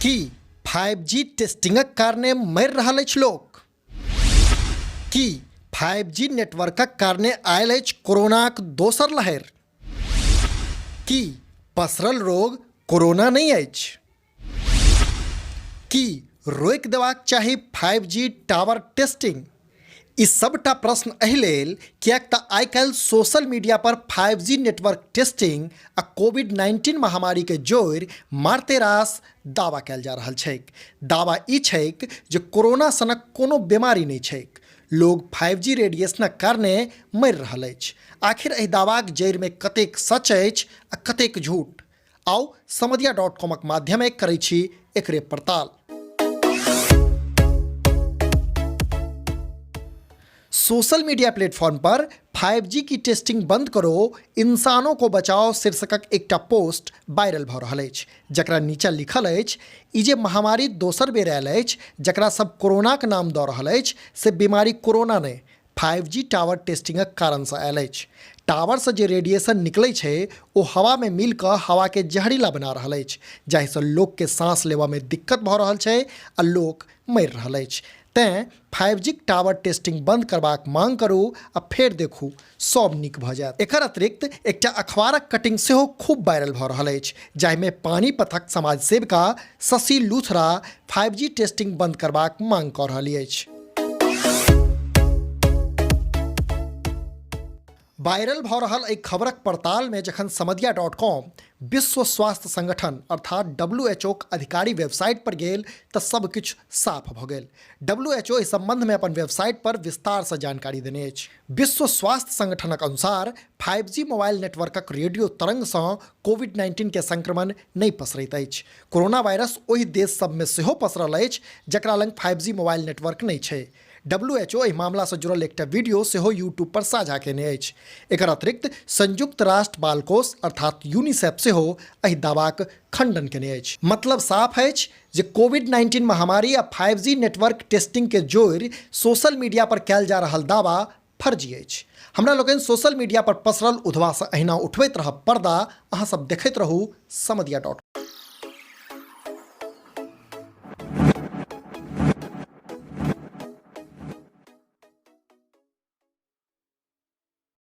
की 5G टेस्टिंगक कारणे मरि रहल अछि लोक? की 5G नेटवर्कक कारणे आयल अछि कोरोनाक दोसर लहरि? की पसरल रोग कोरोना नहि अछि? की रोकि देबाक चाही 5G tower testing? ई सबटा प्रश्न एहि लेल किएक तऽ आइ काल्हि सोशल मीडिया पर 5G network testing आ कोविड 19 महामारीके जोड़ि मारते रास दावा कयल जा रहल छैक। दावा ई छैक जे कोरोना सनक कोनो बीमारी नहि छैक। लोग 5G रेडिएशनक कारणे मरि रहल अछि। आखिर एहि दावाक जड़िमे कतेक सच अछि आ कतेक झूठ? आउ समदिया डॉट कॉमक माध्यमे करै छी एकरे पड़ताल। सोशल मीडिया प्लेटफॉर्म पर 5G की टेस्टिंग बंद करो इंसानों को बचाओ शीर्षकक एकटा पोस्ट वायरल भऽ रहल अछि, जकरा नीचा लिखल अछि ई जे महामारी दोसर बेर आयल अछि जकरा सब कोरोनाक नाम दऽ रहल अछि से बीमारी कोरोना नहि 5G tower टेस्टिंगक कारणसँ आयल अछि। टावरसँ जे रेडिएशन निकलै छै ओ हवामे मिल कऽ हवाके जहरीला बना रहल अछि, जाहिसँ लोकके साँस लेबऽमे दिक्कत भऽ रहल छै आ लोक मरि रहल अछि। तेँ 5G tower testing बंद करबाक मांग करू आ फेर देखू सब नीक भऽ जायत। एकर अतिरिक्त एकटा अखबारक कटिंग सेहो खूब वायरल भऽ रहल अछि, जाहिमे पानीपतक समाज सेविका शशि लूथरा 5G testing बंद करबाक मांग कऽ रहली अछि। वायरल भऽ रहल एहि खबरक पड़तालमे जखन समदिया डॉट कॉम विश्व स्वास्थ्य संगठन अर्थात डब्ल्यू एच ओ के अधिकारी वेबसाइट पर गेल तऽ सब किछु साफ भऽ गेल। डब्ल्यू एच ओ एहि संबंधमे अपन वेबसाइट पर विस्तारसँ जानकारी देने अछि। विश्व स्वास्थ्य संगठनक अनुसार 5G mobile नेटवर्कक रेडियो तरंगसँ कोविड 19 के संक्रमण नहि पसरैत अछि। कोरोना वायरस ओहि देश सभमे सेहो पसरल अछि जकरा लग 5G mobile network नहि छै। WHO एहि मामलासँ जुड़ल एकटा वीडियो सेहो यूट्यूब पर साझा केने अछि। एकर अतिरिक्त संयुक्त राष्ट्र बाल कोष अर्थात यूनिसेफ सेहो एहि दावाक खंडन केने अछि। मतलब साफ अछि जे कोविड 19 महामारी आ 5G network testing के जोड़ि सोशल मीडिया पर कयल जा रहल दावा फर्जी अछि। हमरा लोकनि सोशल मीडिया पर पसरल उधवासँ अहिना उठबैत रहब पर्दा। अहाँ सब देखैत रहू समदिया डॉट।